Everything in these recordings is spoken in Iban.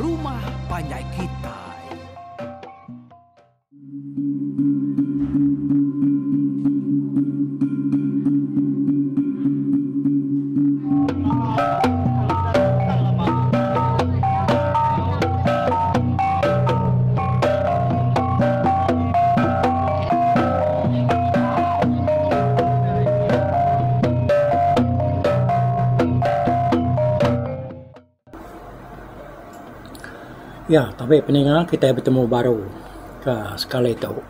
rumah panjai kitai. Ya tabi peninga kitai betemu baru ka sekali tu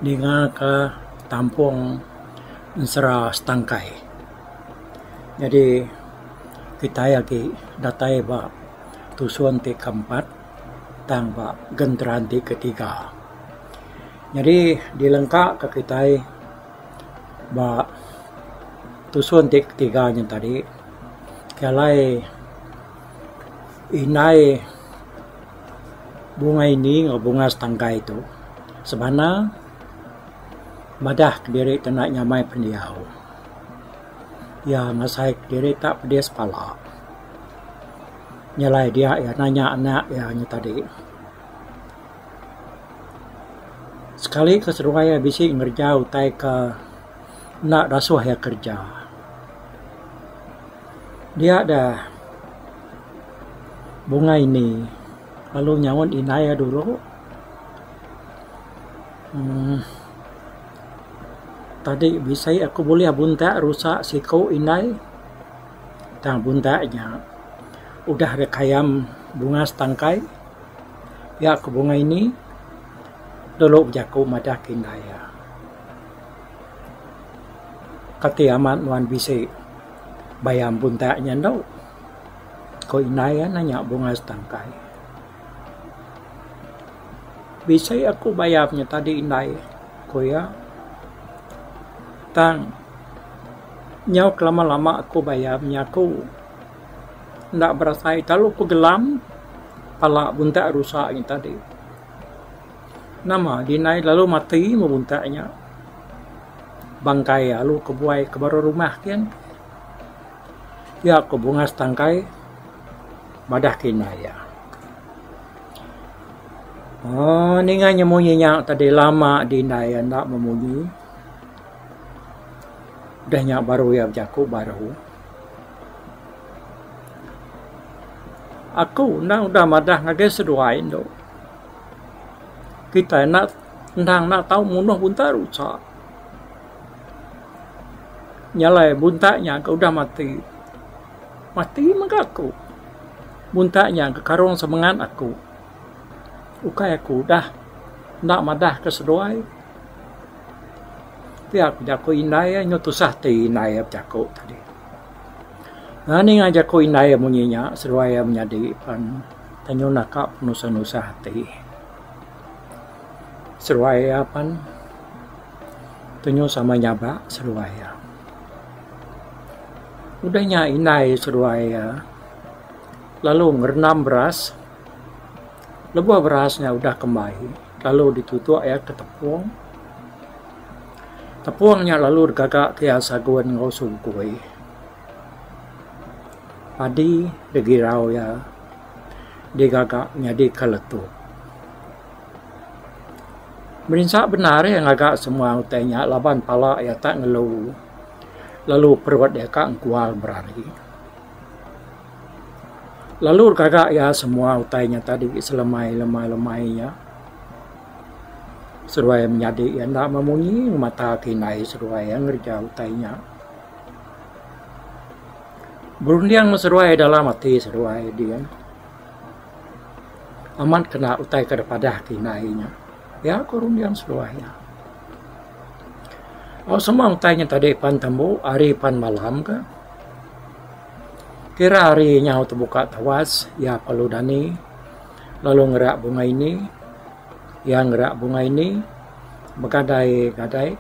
ninga ka tampung ensera setangkai. Nyadi kitai agi datai ba tusun ti keempat tang ba genteran ti ketiga. Nyadi dilengka ka kitai ba tusun ti ketiga nyen tadi ke alai indai bunga ini enggau bunga setangkai tu sebana madah kediri ti enda nyamai pendiau. Iya ngasai kediri tak pedis pala. Nyelai dia iya nanya anak iya nya tadi. Sekali ke seduai iya bisi ngereja utai ke enda dasuh iya kereja. Dia da bungai ini lalu nyaut indai iya dulu uhh tadi bisi aku bulih buntak rusa siku indai tang buntak nya udah dek ayam bunga setangkai. Pia ku bunga ini dulu bejaku madah ke indai iya. Kati amat nuan bisi bayam buntak nya endo? Ku indai iya nanya bunga setangkai. Bisi aku bayam nya tadi indai, ku iya. Tang nyau kelama lama aku bayam nya aku. Enda berasai tau ku gelam pala buntak rusa nya tadi. Nama dinai lalu mati meh buntak nya. Bangkai lalu ke buai ke baruh rumah kian. Pia ku bungas tangkai madah ke indai iya. Ooh ninga nya munyi nya tadi lama dindai iya enda memunyi. Udah nya baru iya bejaku baru. Aku endang udah madah ngagai seduai endo. Kitai enda endang enda tau munuh buntak rusa. Nya alai buntak nya ke udah mati. Mati mega aku. Buntak nya ke karung semengat aku. Ukai aku udah enda madah ke seduai. Pia ku jaku indai iya nyau tusah ti indai iya bejaku tadi. Ninga jaku indai iya munyi nya seduai iya menyadi pan tanyu naka penusah-nusah ati. Seduai iya pan tanyu sama nyabak seduai iya. Udah nya indai seduai iya lalu ngerendam beras. Lebuh beras nya udah kembai lalu ditutuk iya ke tepung. Tepung nya lalu digaga ke iya sagun enggau sungkui. Padi digirau iya digaga nyadika letup. Merinsa bendar iya ngaga semua utai nya laban pala iya tak ngelu lalu perut iya ka engkual berari. Lalu gaga iya semua utai nya tadi selemai lemai lemai nya. Seduai menyadi iya enda memunyi ngemata ke indai seduai iya ngereja utai nya. Berunding meh seduai dalam ati seduai din. Amat kena utai ke dipadah ke indai nya. Pia ku runding seduai iya. Au semua utai nya tadi pan tembu hari pan malam ka. Kira hari nyau tebuka tawas iya perlu dani lalu ngerak bunga ini. Iya ngerak bunga ini begadai gadai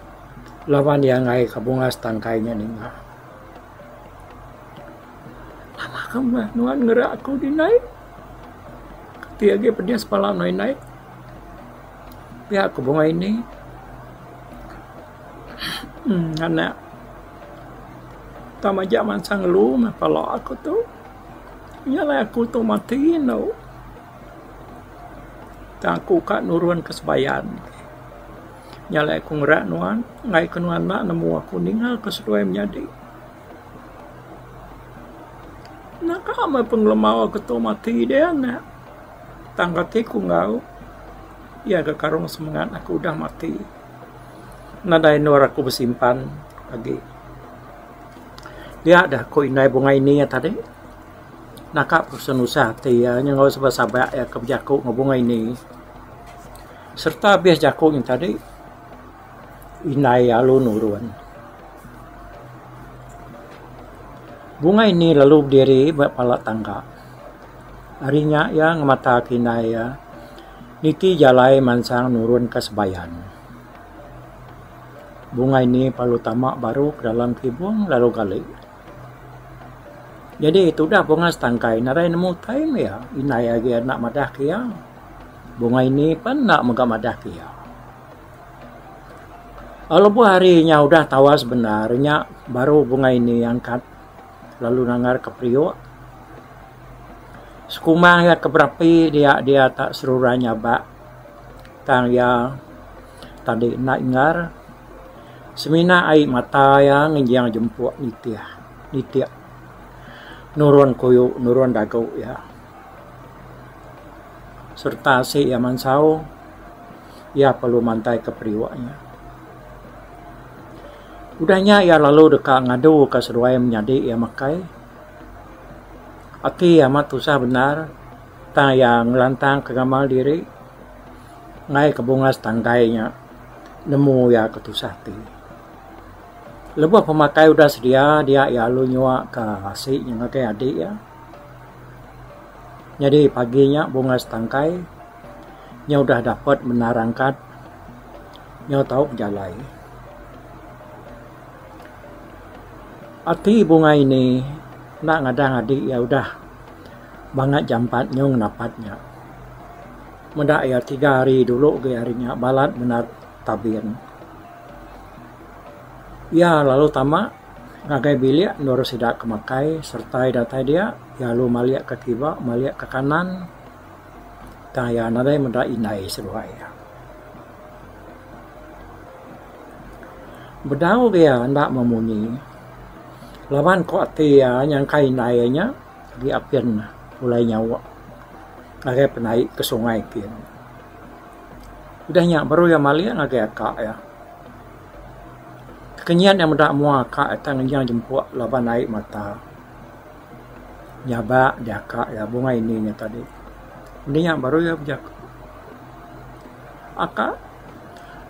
laban iya enggai ka bunga setangkai nya ninga. Nama ka meh nuan ngerak aku dindai. Ti agi pedis pala nuan indai. Pia ku bunga ini uhh anak tang majak mansang ngelu meh pala aku tu. Nya alai aku tu mati endo. Tang aku ka nurun ke sebayan. Nya alai aku ngerak nuan enggai ke nuan enda nemu aku ninga ke seduai menyadi. Naka meh pengelemau aku tu mati deh anak. Tang ati ku enggau iya ga karung semengat aku udah mati. Nadai endur aku besimpan agi. Pia deh ku indai bungai ni tadi. Naka penusah ati iya nyengau sebab sabak iya ke bejaku enggau bungai ni. Sereta abis jaku nya tadi indai iya lalu nurun. Bungai ni lalu bediri ba pala tangga. Ari nya iya ngemata ke indai iya niti jalai mansang nurun ke sebayan. Bungai ni perlu tama baru ke dalam kibung lalu gali. Nyadi tudah bunga setangkai nadai nemu utai meh iya. Indai agi anak madah ke iya. Bunga ini pan enda mega madah ke iya. Lebuh hari nya udah tawas bendar nya baru bunga ini angkat lalu nangar ke periuk. Sekumbang iya ke berapi dia dia tak seruran nyabak tang iya tadi enda inggar. Semina ai mata iya ngenjing jempuk nitih nitik nurun kuyu nurun dagu iya. Sereta asi iya mansau iya perlu mantai ke periuk iya. Udah nya iya lalu deka ngadu ka seduai menyadi iya makai. Ati iya amat tusah bendar tang iya ngelantang ke gamal diri enggai ke bungas tangkai nya. Nemu iya ke tusah ti. Lebuh pemakai udah sedia dia iya lalu nyua ka asi nya ngagai adik iya. Nyadi pagi nya bunga setangkai nya udah dapet bendar angkat nyau tau bejalai. Ati bunga ini enda ngadang adik iya udah bangat jampat nyau ngenapat nya. Meda iya tiga hari dulu agi hari nya balat bendar tabin. Iya lalu tama ngagai bilik endur sida ke makai sereta iya datai dia iya lalu malik ke kiba malik ke kanan tang iya nadai meda indai seduai iya. Bedau iya enda memunyi laban ku ati iya nyangka indai iya nya agi apin pulai nyauk. Ngagai penai ke sungai kin. Udah nya baru iya malik ngagai aka iya. Tekenyit iya meda mua aka iya tang ngenyang jempuk laban ai mata. Nyabak deh aka iya bungai indi nya tadi. Udah nya baru iya bejaku. Aka,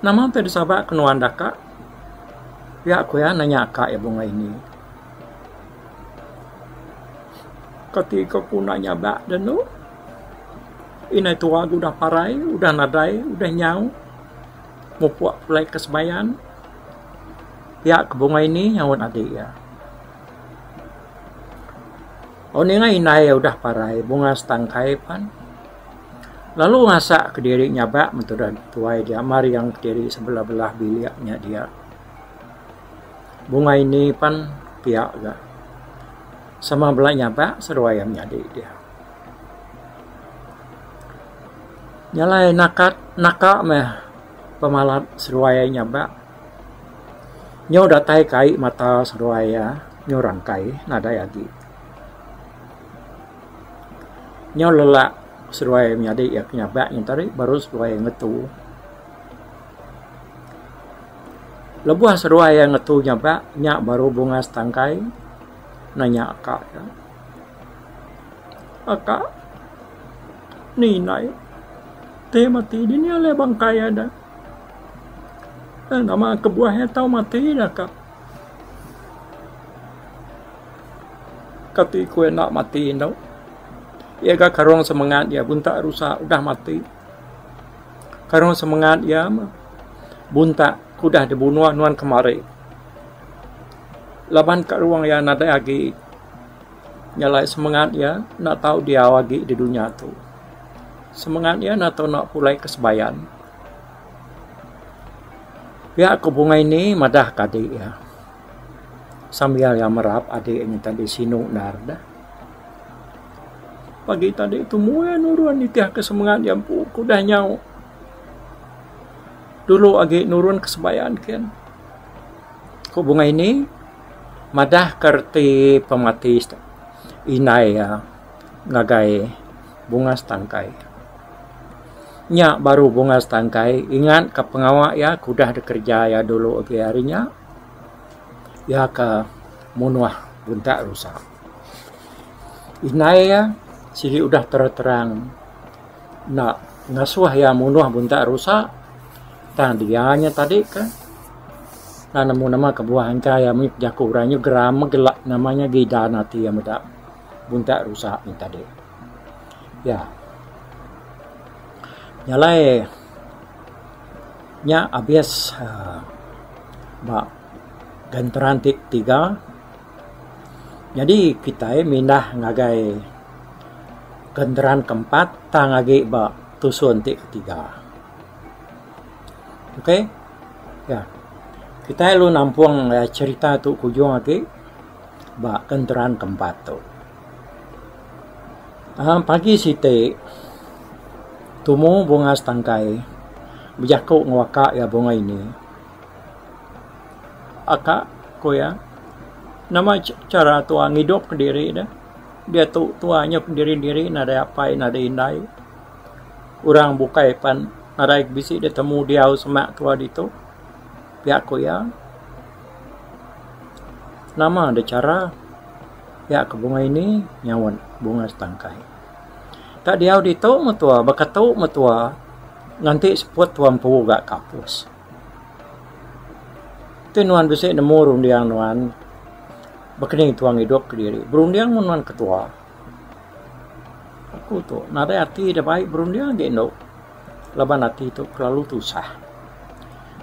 nama utai disabak ke nuan da aka? Pia ku iya nanya aka iya bungai indi. Kati ka ku enda nyabak da enu. Indai tua ga udah parai, udah nadai, udah nyau mupuk pulai ke sebayan. Pia ke bungai ini nyaut adi iya. Oh ninga indai iya udah parai bunga setangkai pan lalu ngasak kediri nyabak men tudah tuai dia maring kediri sebelah-belah bilik nya dia. Bungai ini pan pia ga. Sama bela nyabak seduai iya menyadi dia. Nya alai nakat naka meh pemalat seduai iya nyabak. Nyau datai ke ai mata seduai iya nyau rangkai nadai agi. Nyau lelak seduai menyadi iya ke nyabak nya tadi baru seduai iya ngetu. Lebuh seduai iya ngetu nyabak nya baru bunga setangkai nanya aka iya. Aka ni indai ti mati dini alai bangkai iya da. Nama kebuah iya tau mati da ka. Kati ku enda mati endo. Iya ga karung semengat iya buntak rusa udah mati. Karung semengat iya meh buntak ke udah dibunuh nuan kemari. Laban karung iya nadai agi nyalai semengat iya enda tau diau agi di dunya tu. Semengat iya enda tau enda pulai ke sebayan. Pia ku bungai ni madah ka adi iya. Sambil iya merap adi iya nyadi sinu endar deh. Pagi tadi tumu iya nurun nitih ke semengat iya empu ke udah nyau. Dulu agi nurun ke sebayan kin. Ku Bungai Ni madah ke reti pemati indai iya ngagai Bunga Setangkai. Nya baru Bunga Setangkai ingat ke pengawa iya ke udah dikereja iya dulu agi hari nya iya ke munuh buntak rusa. Indai iya sigi udah terang-terang enda ngasuh iya munuh buntak rusa tang dia nya tadi ke enda nemu nama kebuah engka iya mih jaku orang nya geram gela nama nya gidan ati iya meda buntak rusa nya tadi. Ya. Nya alai nya abis uhh ba genteran ti tiga. Nyadi kitai mindah ngagai genteran keempat tang agi ba tusun ti ketiga. Ok ya kitai lalu nampung cherita tu kujung agi ba genteran keempat tu. Aaa pagi siti tumu bunga setangkai bejaku enggau aka iya bunga ini. Aka, ku iya, nama chara tua ngidup kediri deh. Diatu tua nyau kediri-diri nadai apai nadai indai. Orang bukai pan nadai bisi ditemu diau semak tua ditu. Pia ku iya. Nama deh chara pia ke bungai ini nyaut bunga setangkai. Tak diau ditu meh tua baka tu meh tua nganti seput tua empu ga kapus. Ti nuan bisi nemu runding nuan bekeni tuan ngidup kediri berunding meh nuan ketua. Aku tu nadai ati da bai berunding agi endo laban ati tu kelalu tusah.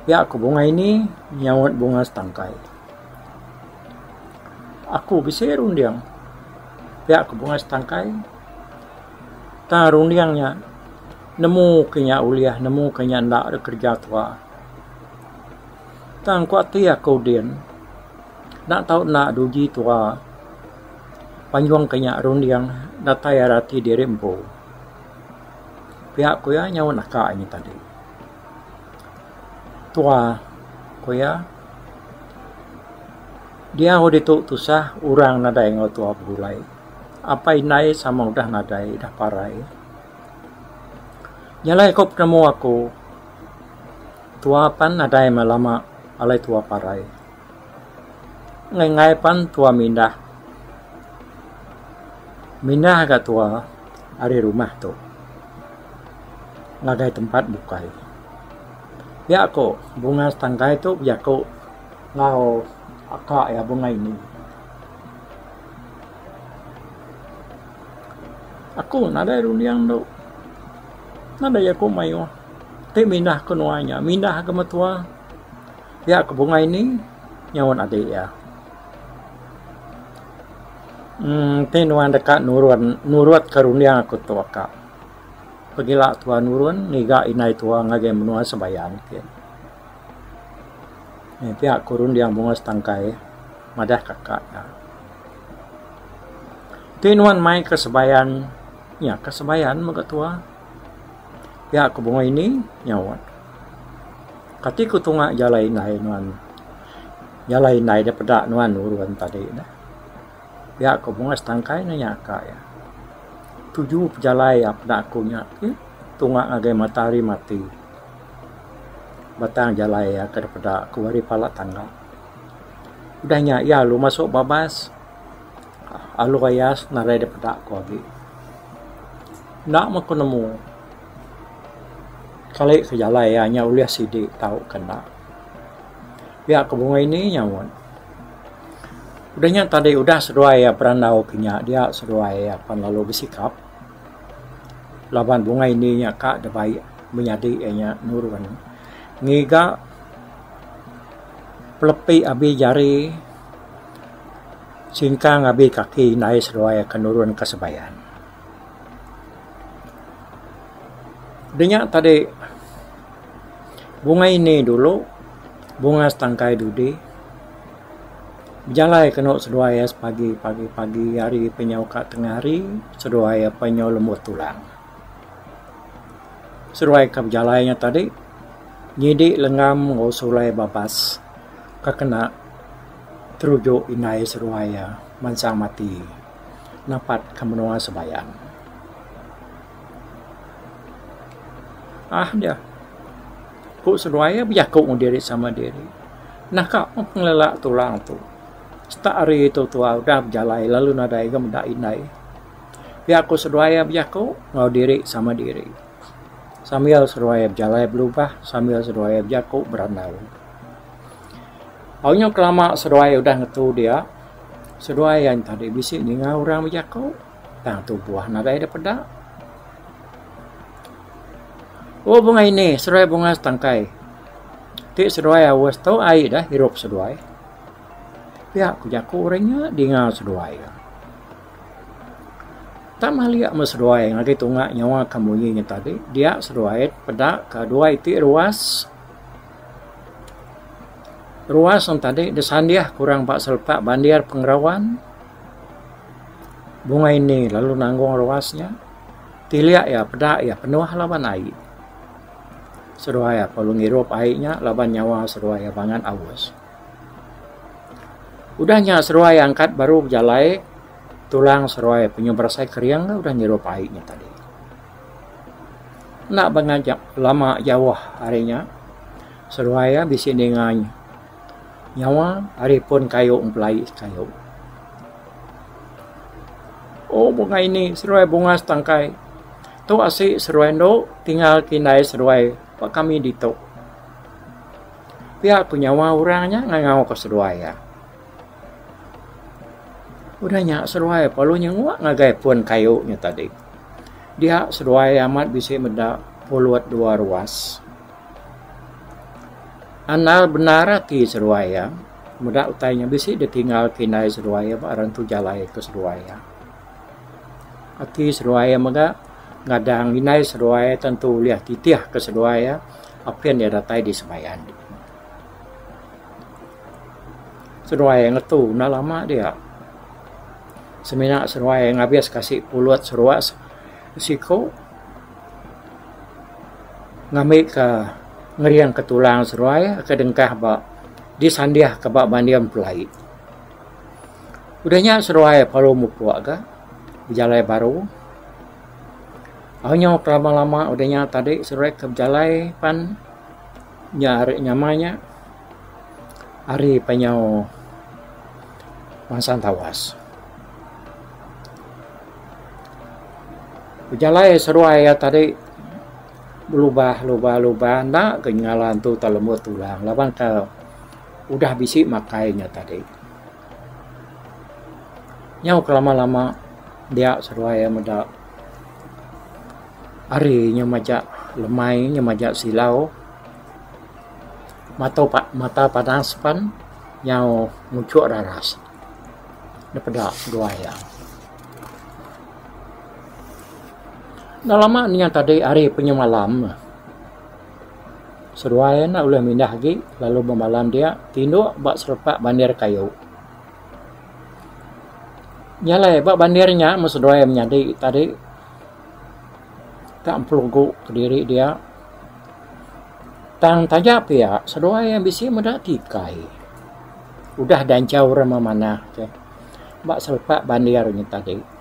Pia ku bungai ni nyaut bunga setangkai. Aku bisi runding pia ku bunga setangkai tang runding nya. Nemu ke nya ulih nemu ke nya enda dep kereja tua. Tang ku ati aku din enda tau enda diuji tua panjung ke nya runding datai ari ati diri empu. Pia ku iya nyau naka inya tadi. Tua ku iya diau ditu tusah orang nadai enggau tua begulai. Apai indai sama udah nadai udah parai. Nya alai ko penemu aku tua pan nadai meh lama alai tua parai. Enggai enggai pan tua mindah. Mindah ga tua ari rumah tu ngagai tempat bukai. Pia ko bunga setangkai tu bejaku enggau aka iya bunga ini. Aku nadai runding tu. Nadai aku mayuh. Ti mindah ke menua nya, mindah ke mentua. Pia ke bungai ni nyaut adi iya. Emm ti nuan deka nurun nurut ke runding aku tu aka. Pegila tua nurun ngiga indai tua ngagai menua sebayan ti. Pia ku runding bunga setangkai madah kaka iya. Ti nuan mai ke sebayan nya ke sebayan mega tua. Pia ku bunga ini nyaut. Kati ku tunga jalai indai nuan jalai indai da peda nuan nurun tadi neh. Pia ku bunga setangkai nanya ka iya. Tuju pejalai iya peda aku nya ti tunga ngagai matahari mati. Batang jalai iya ke dipeda ku ari pala tangga. Udah nya iya lalu masuk babas alu ayas nadai da peda ku agi. Enda meh ku nemu kali ke jalai iya nya ulih sidi tau ke enda. Pia ku bunga ini nyaut. Udah nya tadi udah seduai iya berandau ke nya dia seduai iya pan lalu besikap laban bunga ini nya ka da bai menyadi iya nya nurun ngiga pelepi abi jari singkang abi kaki indai seduai akan nurun ke sebayan. Udah nya tadi bungai ini dulu bunga setangkai dudi. Bejalai kenu seduai iya sepagi pagi pagi hari pe nyau ka tengah hari seduai iya pe nyau lembut tulang. Seduai ka bejalai nya tadi nyidi lengam enggau sulai babas ka kena teruju indai seduai iya mansang mati napat ka menua sebayan. Ah dia. Ku seduai iya bejaku ngan diri sama diri. Naka meh pengelelak tulang tu. Setak hari tu tua udah bejalai lalu nadai ga meda indai. Pia ku seduai iya bejaku enggau diri sama diri. Sambil seduai iya bejalai belubah sambil seduai iya bejaku berandau. Au nyau kelama seduai udah ngetu dia, seduai iya tadi bisi ninga orang bejaku tang tubuh nadai da peda. Oh bunga ini seduai bunga setangkai. Ti seduai aus tu ai dah irup seduai. Pia ku jaku orang nya dinga seduai. Tak malik meh seduai ngagai tunga nyawa ke munyi nya tadi dia seduai peda ka dua iti ruas. Ruas nya tadi disandih ku orang ba selepak bandir pengerawan. Bunga ini lalu nanggung ruas nya. Tilik iya peda iya penuh laban ai. Seduai iya perlu ngirup ai nya laban nyawa seduai iya bangat aus. Udah nya seduai iya angkat baru bejalai tulang seduai penyu berasai kering udah ngirup ai nya tadi. Enda bengat lama jauh ari nya seduai iya bisi ninga nyawa ari pun kayu empelai sekayu. Oh bunga ini seduai bunga setangkai. Tu asi seduai endo tinggal ke indai seduai ba kami ditu. Pia ku nyawa orang nya ngangau ke seduai iya. Udah nya seduai perlu nyenguk ngagai pun kayu nya tadi. Dia seduai amat bisi meda pulut dua ruas. Andal bendar ati seduai iya meda utai nya bisi ditinggal ke indai seduai iya ba rentu jalai ke seduai iya. Ati seduai iya mega ngadang indai seduai iya tentu ulih titih ke seduai iya apin iya datai di sebayan. Seduai iya ngetu enda lama dia. Semina seduai iya ngabis kasi pulut seruak siku. Ngambika ngeringka tulang seruai ke dengkah ba disandihka ba banding pelai. Udah nya seruai perlu mupuk ga bejalai baru. Au nyau ke lama-lama udah nya tadi seruai ke bejalai pan nya ari nyamai nya ari pa nyau mansang tawas. Bejalai seduai iya tadi belubah lubah lubah enda ke nyengala entu tau lembut tulang laban ke udah bisi makai nya tadi. Nyau ke lama lama dia seduai iya meda hari nya majak lemai nya majak silau mata mata panas pan nyau nguchuk raras ne peda seduai iya. Enda lama nya tadi hari penyemalam seduai enda ulih mindah agi lalu bemalam dia tinduk ba selepak bandir kayu. Nya alai ba bandir nya meh seduai menyadi tadi ka empelugu kediri dia tang taja pia seduai bisi meda tikai udah dianchau orang memanah ke ba selepak bandir nya tadi.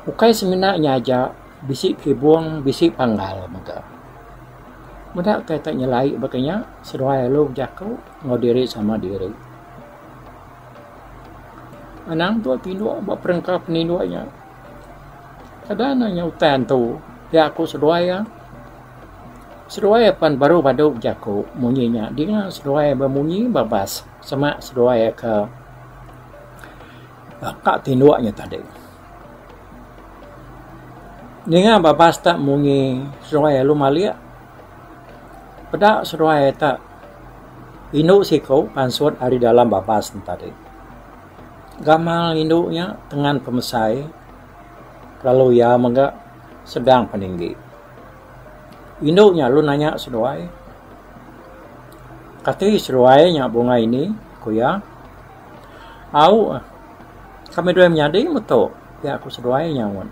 Ukai semina nya aja bisi kibung bisi panggal mega. Meda kai te nyelai baka nya seduai lalu bejaku enggau diri sama diri. Anang tu tinduk ba perengka peninduk nya. Kada ne nya utai antu pia ku seduai iya. Seduai iya pan baru badu bejaku munyi nya dinga seduai bemunyi babas semak seduai iya ke. Ka tinduk nya tadi. Ninga babas te munyi seduai lalu malik peda seduai te indu siku pansut ari dalam babas ne tadi. Gamal indu nya tengan pemesai lalu iya mega sedang peninggi. Indu nya lalu nanya seduai, Kati seduai nya bungai ini? ku iya. Au. Kami duai menyadi metu pia ku seduai nyaut.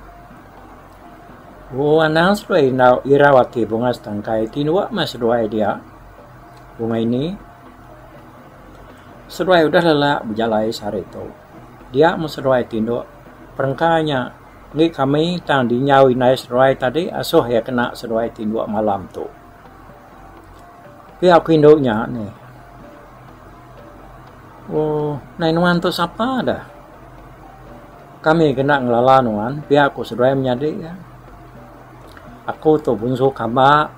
Oh anang seduai enggau irau ati bunga setangkai tinduk meh seduai dia. Bunga ini seduai udah lelak bejalai sehari tu. Dia meh seduai tinduk perengka nya enggi kami tang dinjau indai seduai tadi asuh iya kena seduai tinduk malam tu. Pia ku indu nya nih. Ooh nai nuan tu sapa dah. Kami kena ngelala nuan pia ku seduai menyadi iya. Aku tu bunsu kaba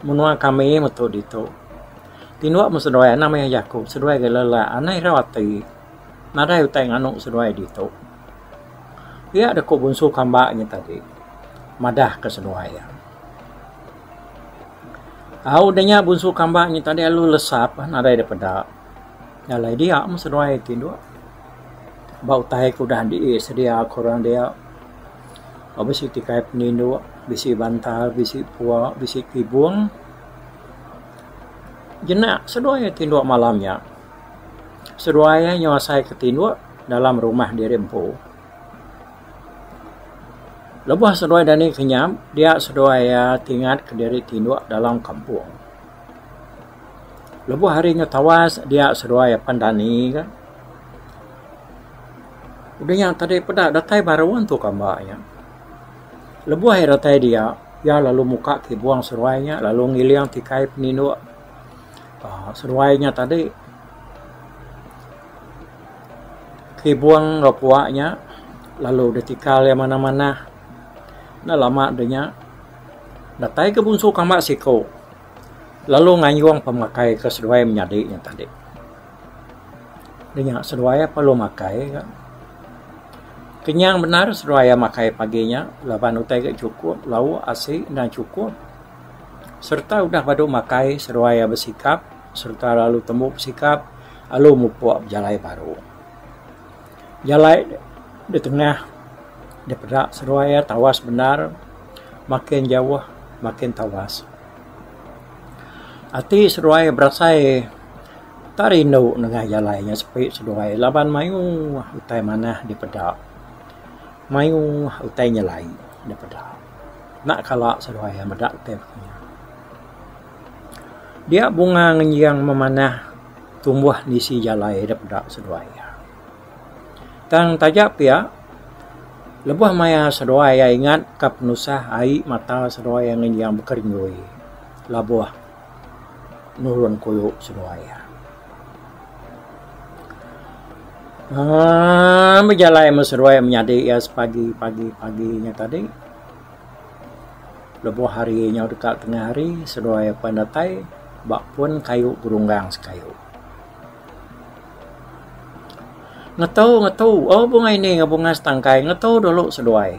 menua kami metu ditu. Tinduk meh seduai anang mayuh jaku seduai ga lelak anang irau ati nadai utai nganu seduai ditu. Pia deh ku bunsu kamba nya tadi madah ka seduai iya. Au udah nya bunsu kamba nya tadi lalu lesap nadai dep peda. Alai dia meh seduai tinduk ba utai ke udah disedia ke orang dia. Bisi tikai peninduk, bisi bantal, bisi pua, bisi kibung. Jenak seduai tinduk malam nya. Seduai nyau asai ke tinduk dalam rumah diri empu. Lebuh seduai dani kenyap, dia seduai iya tingat kediri tinduk dalam kampung. Lebuh hari nyau tawas, dia seduai iya pan dani ka. Udah nya tadi peda datai baru antu kamba nya. Lebuh iya datai dia, iya lalu muka kibung seduai nya lalu ngiling tikai peninduk uhh seduai nya tadi. Kibung enggau pua nya lalu deh tikal iya manah-manah enda lama deh nya datai ke bunsu kamba siku lalu ngayung pemakai ke seduai menyadi nya tadi. Deh nya seduai iya perlu makai ka. Kenyang bendar seduai iya makai pagi nya laban utai ke chukup lauk asi enda chukup sereta udah badu makai seduai iya besikap sereta lalu tembu besikap lalu mupuk bejalai baru. Jalai da tengah da peda seduai iya tawas bendar makin jauh makin tawas. Ati seduai berasai tak rindu nengah jalai nya sepi seduai laban mayuh utai manah dipeda mayuh utai nyelai dipeda. Enda kala seduai meda utai baka nya. Dia bunga ngenjing memanah tumbuh nisi jalai da peda seduai iya. Tang taja pia lebuh maya seduai iya ingat ka penusah ai mata seduai iya ngenjing bekeringui labuh nurun kuyu seduai iya. Aaa bejalai meh seduai menyadi iya sepagi pagi pagi nya tadi. Lebuh hari nyau deka tengah hari seduai apan datai ba pun kayu gerunggang sekayu. Ngetu ngetu oh bungai ni enggau bungai setangkai ngetu dulu seduai.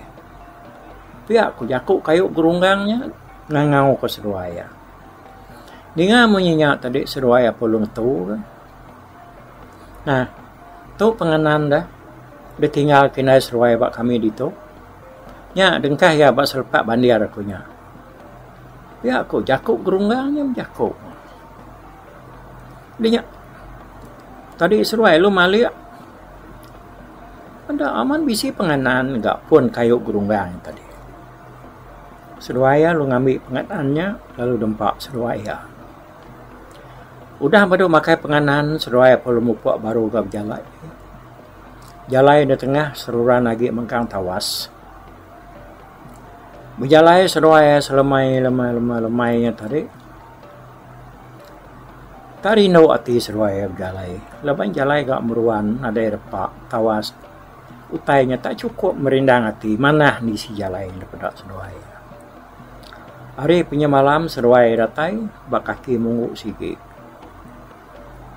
Pia ku jaku kayu gerunggang nya ngangau ke seduai iya. Ninga munyi nya tadi seduai apan lalu ngetu ke. Nah tu penganan da ditinggal kindai seduai ba kami ditu. Nya dengkah iya ba selepak bandir aku nya. Pia ku jaku gerunggang nya bejaku. Di nya tadi seduai lalu malik enda aman bisi penganan ga pun kayu gerunggang nya tadi. Seduai iya lalu ngambi penganan nya lalu dempa seduai iya. Udah badu makai penganan seduai perlu mupuk baru ga bejalai. Jalai da tengah seruran agi mengkang tawas. Bejalai seduai selemai lemai lemai lemai nya tadi tak rindu ati seduai bejalai laban jalai ga meruan nadai repa tawas utai nya tak chukup merindang ati manah nisi jalai da peda seduai. Ari penyemalam seduai datai ba kaki munggu sigi.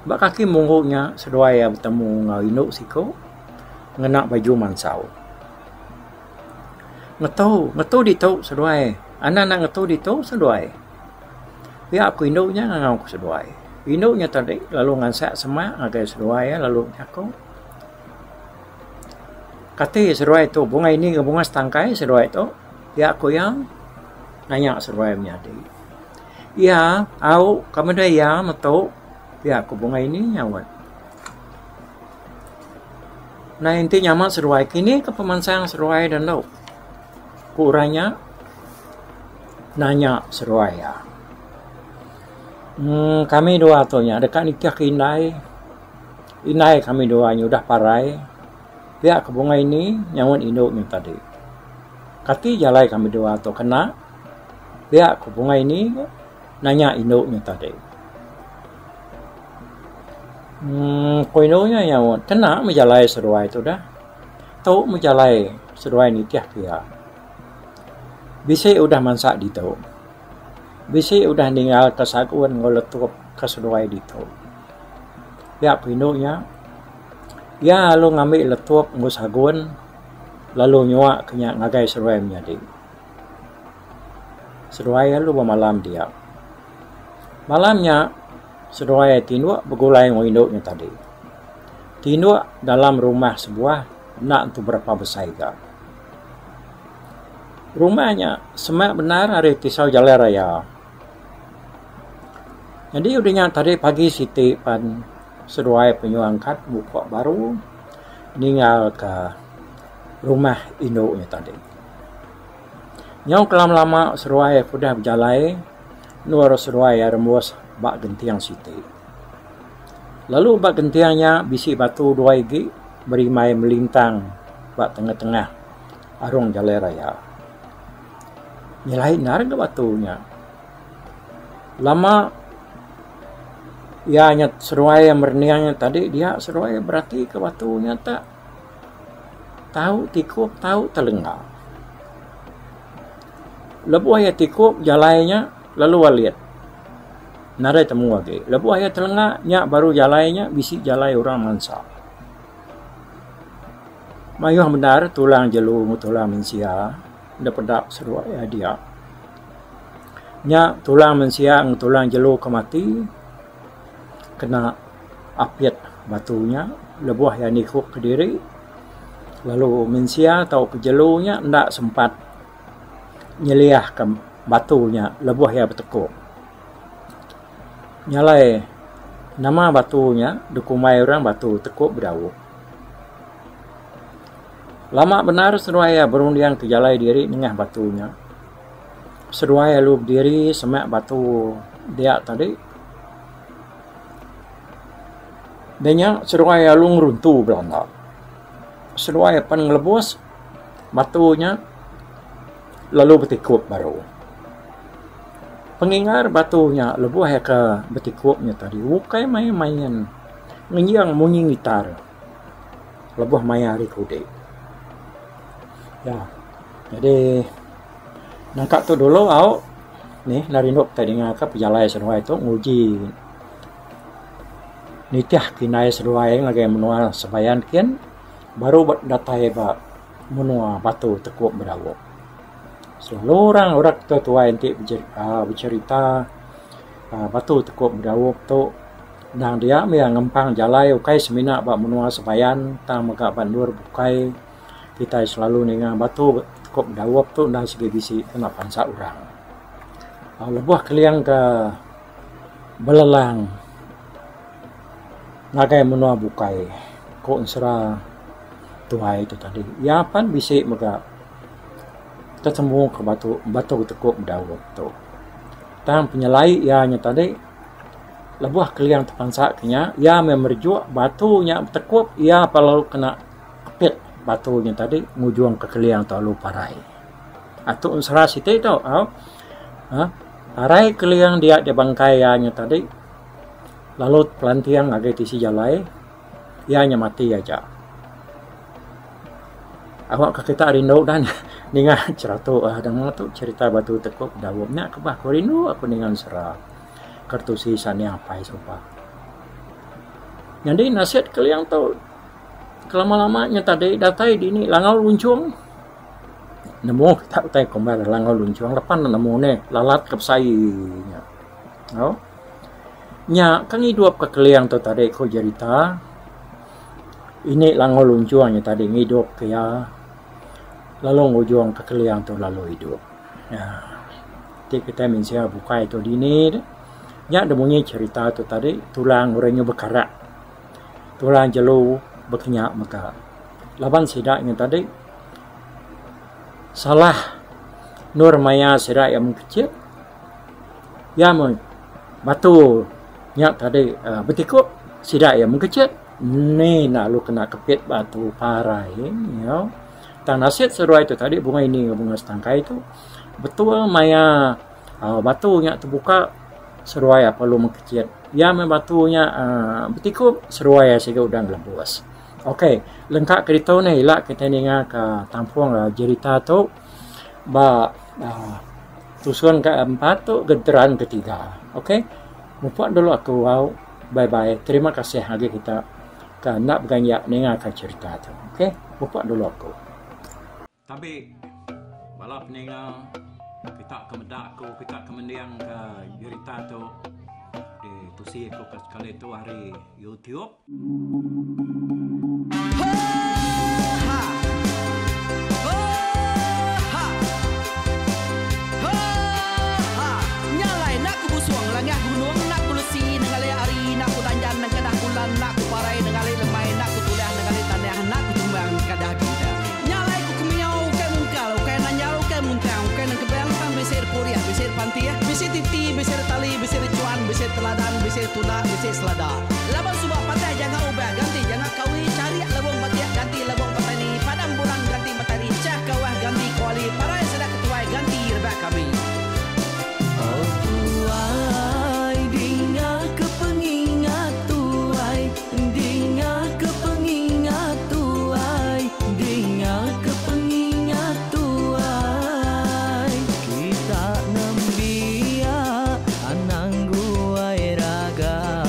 Ba kaki munggu nya seduai iya betemu enggau indu siku ngena baju mansau. Ngetu, ngetu ditu seduai. Anak anak ngetu ditu seduai. Pia ku indu nya ngangau ku seduai. Indu nya tadi lalu ngansak semak ngagai seduai iya lalu bejaku. Kati seduai tu bungai ini enggau bungai setangkai seduai tu? Pia ku iya nanya seduai menyadi. Iya, au ka meda iya metu pia ku Bungai Ini nyaut. Nai enti nyama seduai kini ke pemansang seduai da endo, ku orang nya nanya seduai iya. Emm kami dua tu nya deka nitih ke indai. Indai kami dua nya udah parai pia ke bungai ini nyaut indu nya tadi. Kati jalai kami dua tu kena pia ke bungai ini nanya indu nya tadi. Emm ku indu nya nyaut kena meh jalai seduai tu dah. Tu meh jalai seduai nitih ke iya. Bisi udah mansa ditu. Bisi udah ninggalka sagun enggau letup ke seduai ditu. Pia ku indu nya, iya lalu ngambi letup enggau sagun lalu nyua ke nya ngagai seduai menyadi. Seduai lalu bemalam dia. Malam nya seduai tinduk begulai enggau indu nya tadi. Tinduk dalam rumah sebuah enda entu berapa besai ga. Rumah nya semak bendar ari tisau jalai raya. Nyadi udah nya tadi pagi siti pan seduai penyu angkat muka baru ninggalka rumah indu nya tadi. Nyau kelama-lama seduai udah bejalai endur seduai iya rembus ba genting siti. Lalu ba genting nya bisi batu dua igi berimbai melintang ba tengah-tengah arung jalai raya. Nyelai endar ga batu nya. Lama iya nya seduai merening nya tadi dia seduai beratika batu nya tak. Tau tikup tau telenga. Lebuh iya tikup jalai nya lalu alit. Nadai temu agi. Lebuh iya telenga nya baru jalai nya bisi jalai orang mansa. Mayuh bendar tulang jelu enggau tulang mensia da peda seduai iya dia. Nya tulang mensia enggau tulang jelu ke mati kena apit batu nya lebuh iya nikup kediri lalu mensia tauka jelu nya enda sempat nyeliahka batu nya lebuh iya betekuk. Nya alai nama batu nya dikumbai orang batu tekup bedaup. Lama bendar seduai iya berunding ke jalai diri nengah batu nya. Seduai lalu bediri semak batu dia tadi. Da nya seduai lalu ngeruntu belanda. Seduai apan ngelebus batu nya lalu betikup baru. Pengingar batu nya lebuh iya ke betikup nya tadi ukai main main ngenjing munyi ngitar lebuh maya hari kudi. Ya jadi nangka tu dulu au nih enda rindu kitai ninga ka pejalai seduai tu nguji. Nitih kindai seduai ngagai menua Sebayan kin baru datai ba menua Batu Tekup Bedawok. Selalu orang rak tuai tuai enti aaa becerita aaa Batu Tekup Bedawok tu endang dia mih ngempang jalai ukai semina ba menua Sebayan tang mega ba endur bukai kitai selalu ninga Batu Tekup Bedawok tu endang sigi bisi kena pansa orang. Lebuh keling ke belelang ngagai menua bukai ku ensera tuai tu tadi. Iya pan bisi mega tetemu ke batu batu tekup daun tu. Tang penyelai iya nya tadi lebuh keling tepansa ke nya iya meh merejuk batu nya betekup iya perlu kena kepit batu nya tadi ngujung ke keling tu lalu parai. Atu ensera siti tu au uhh parai keling dia di bangkai iya nya tadi lalu pelanting ngagai tisi jalai iya nya mati aja. Awak ka kita rindu dan ninga ceratu uhh nemu tu cerita batu tekup daun nya ke bah ku rindu aku ninga ensera kertusi sani apai suba. Nyadi nasit keling tu kelama lama nya tadi datai dini langau lunchung. Nemu kita utai kumbai langau lunchung lepan ne nemu neh lalat ke besai nya. Au nya ke ngidup ke keling tu tadi ku jerita ini langau lunchung nya tadi ngidup ke iya lalu ngujung ke keling tu lalu idup. Nya ti kitai mensia bukai tu dini ne nya da munyi cherita tu tadi tulang orang nyu bekarak tulang jelu bekinya mega. Laban sida nya tadi salah endur maya sida iya mengkechit iya meh batu nya tadi uhh betikup sida iya mengkechit ni enda lalu kena kepit batu parai nyau. Tang nasit seduai tu tadi bunga ini enggau bunga setangkai tu betul maya uhh batu nya tebuka seduai iya perlu mengkechit. Iya meh batu nya uhh betikup seduai iya siga udah ngelebus. Ok lengka ke ditu neh ila kitai ninga ka tampung jerita tu ba uhh tusun ke empat tu genteran ke tiga. Ok mupuk dulu aku au bye bye terima kasih agi kita ka enda beganja ninga ka cerita tu. Ok mupuk dulu aku. Tabi bala peninga kita ke meda aku kita ke mending ka jerita tu ditusi aku ke sekali tu ari YouTube. Laban suba patah janga ubah ganti janga kawi charik lebung batik ganti lebung petani padam bulan ganti matari chah kawah ganti kuali parai sida ketuai ganti rebak kami. Oh tuai dinga ke pengingat tuai dinga ke pengingat tuai dinga ke pengingat tuai kita nembiak anang guai raga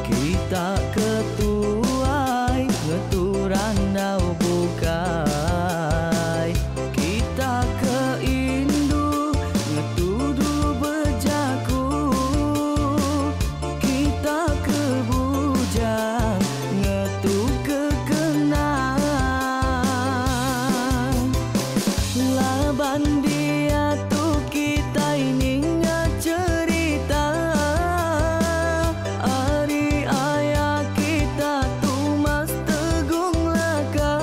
kita ke tuai ngetu randau bukai kita ke indu ngetu dulu bejaku kita ke bujang ngetu ke kenang laban diatu kitai ninga cherita ari aya kita Tumas Tegung Laka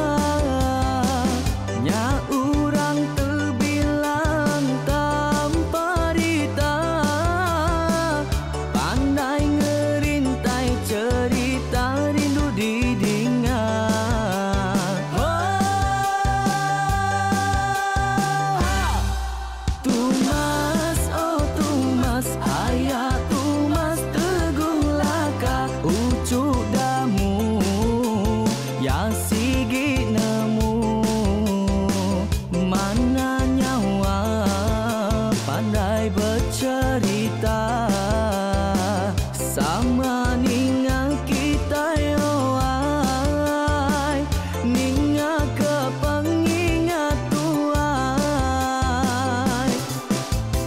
nya orang tebilang tanpa rita pandai ngerintai cherita rindu didinga. Tumas oh Tumas aya Tumas Tegung Laka uchu damu ya sigi nemu mana nyawa pandai becherita sama ninga kitai oh ai ninga ke pengingat tuai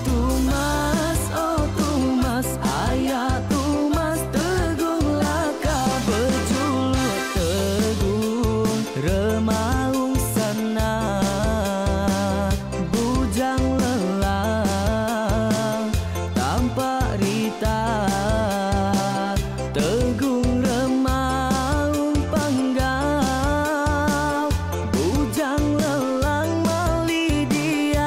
Tumas oh Tumas aya Tumas Tegung Laka bejuluk Tegung Remaung Sana Bujang Lelang Tampak Rita Tegung Remaung Panggau Bujang Lelang Mali Diau.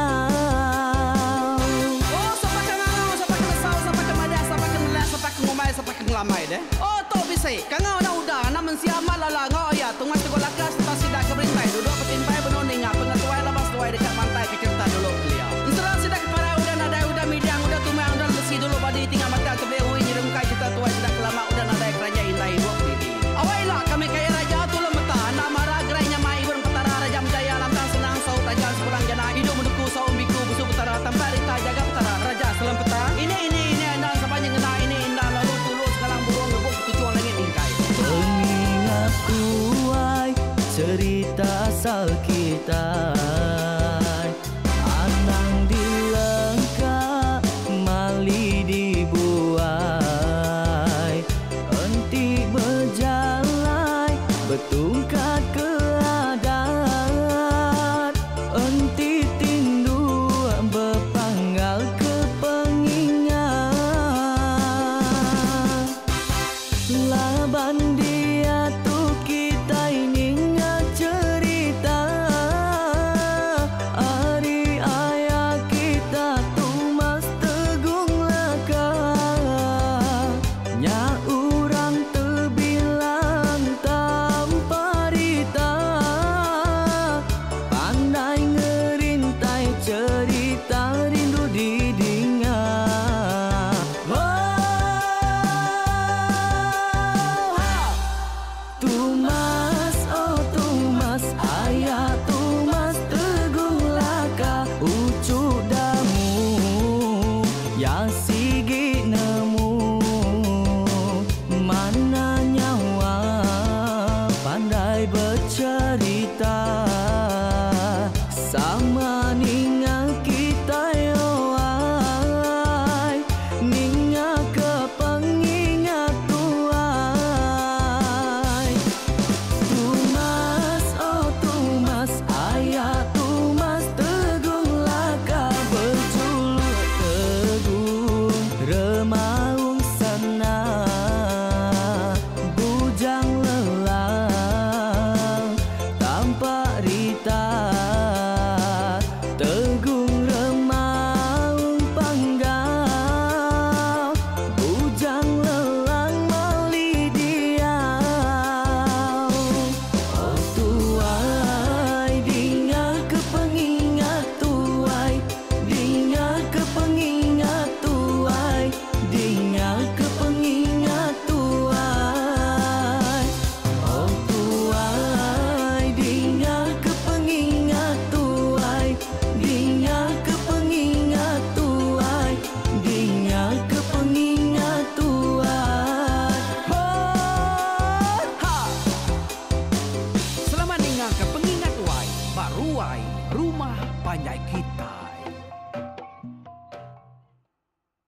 Oh sapa ke ngangau sapa ke nesau sapa ke madah sapa ke nelak sapa ke ngumbai sapa ke ngelamai deh. Oh tu bisi kangau anak uda anak mensia amat lala enggau aya Tungas Teguh Laka sereta sida ke berintai duduk betimpai benung ninga pengetuai laban seduai deka mantai ke cherita dulu kelia. Ensera sida ke parai udah nadai udah midang udah tumang udah lemesi dulu badi tinggal batang tebeli ui nyerungkai cherita tuai sida ke lama udah nadai keranjai indai ibuk didi. Awai ila kami kaya raja tulung meta enda mara gerai nyamai ibun petara raja menjaya lantang senang saut raja sepulang jana idup menduku saum biku busu petara tampak rita jaga petara raja selem peta ini ini ini endang sapa nyengena ini endang lalu tulu sengalang burung ngebuk ketuchung langit mingkai. Pengingat tuai cerita asal kitai anang dilengka mali dibuai enti bejalai betungkat ke adat enti tindu bepanggal ke pengingat laban diatu kitai ninga. kita.